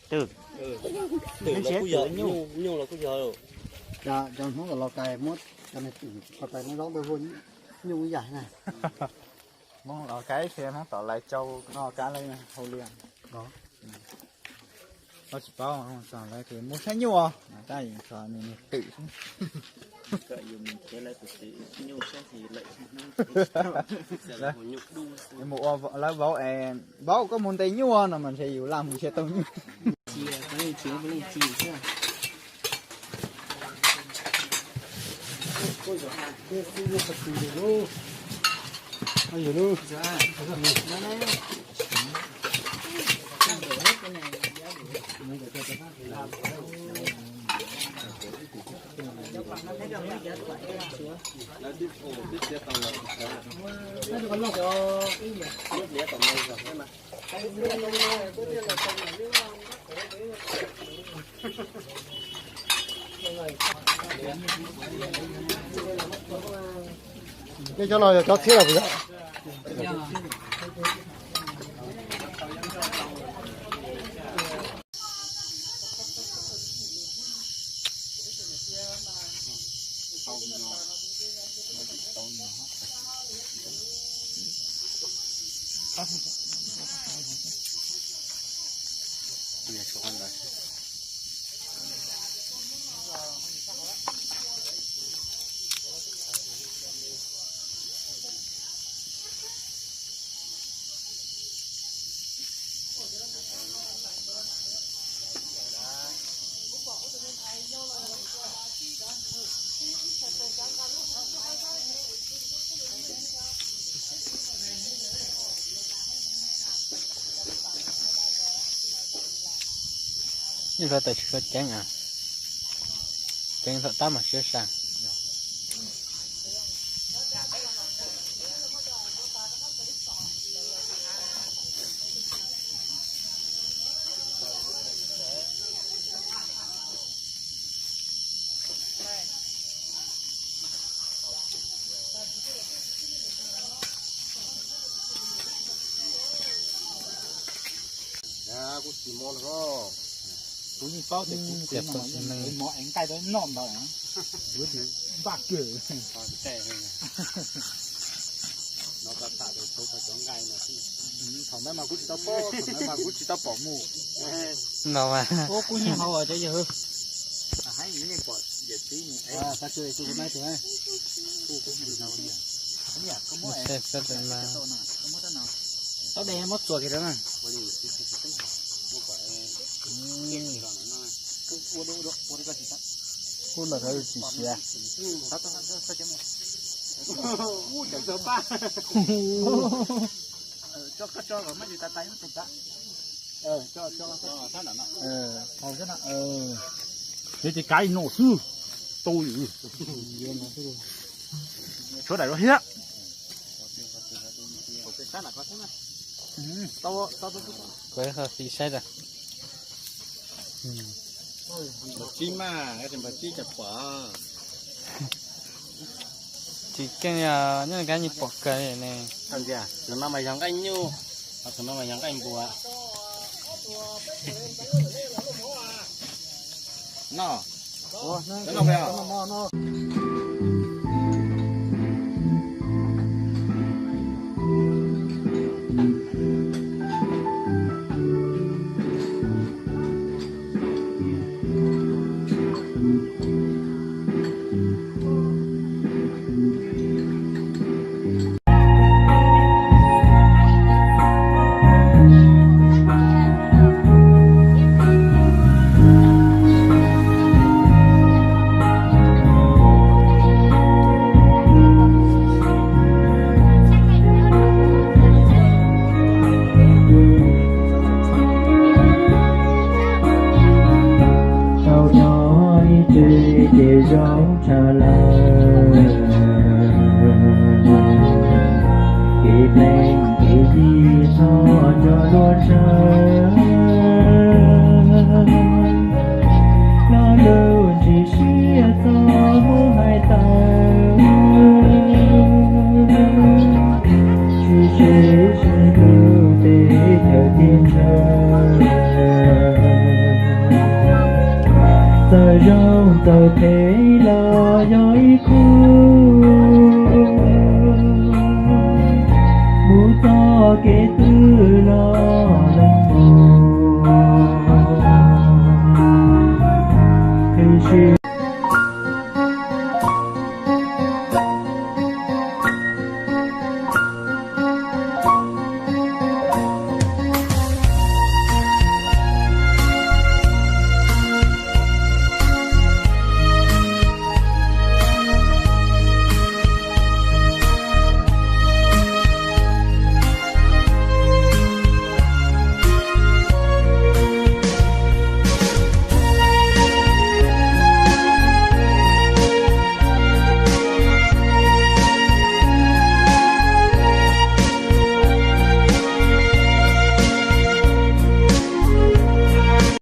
Twm, twm los kuj yog, nyuj los kuj yog. Cov Hmoob tom Laus Kais muab cov twm qhov tais no zaub ntawd hu nyuj ib yam na. Hmoob Laus Kais, Hmoob tom Lais Tsau no kab lawv hu li. Koj tsis paub, lawv tias muaj saib nyuj os, tab sis nws twm xwb. Mus ua lawv vauv es, vauv koj mus ntes nyuj no mas ntshe yus laj mus ntshe tau nyuj. Cov no yog cov txhiab los puas yog? Ib hlua tais tsis tshua ceeb, ceeb thaum tab mas siab sa. Kuv tsis paub tias kuv txiv no mov ev nqaij rau noj ntawd, kuv tsis npaj kiag. Thaum ntawd mas kuv tsis tau pom, thaum ntawd mas kuv tsis tau pom mus. No mas kuv yeej hauv cov yawg. Tau de muab txuas kiag rau na. Kuv ntawm koj tsis siav. Yog ces kav no xwb, tu, tshuav daim lub hiab. Kuv ib qho fiv saib tas. Npawg Tsib mas, npawg Tsib cas pom. Tsis keej, nyob kab nyias pom kawg ne. Tus no mas yog nqaij nyuj, tus no mas yog nqaij npua. Noj, noj os. Tau nyob ib tsev ces zoo tshaj lawm, kev plees kev yi txhob tso luag tsawg. Lo lus tsis siab txhob muab hais tawm, tsis seb seb tus teb chaws tsis ntshaw. Tau the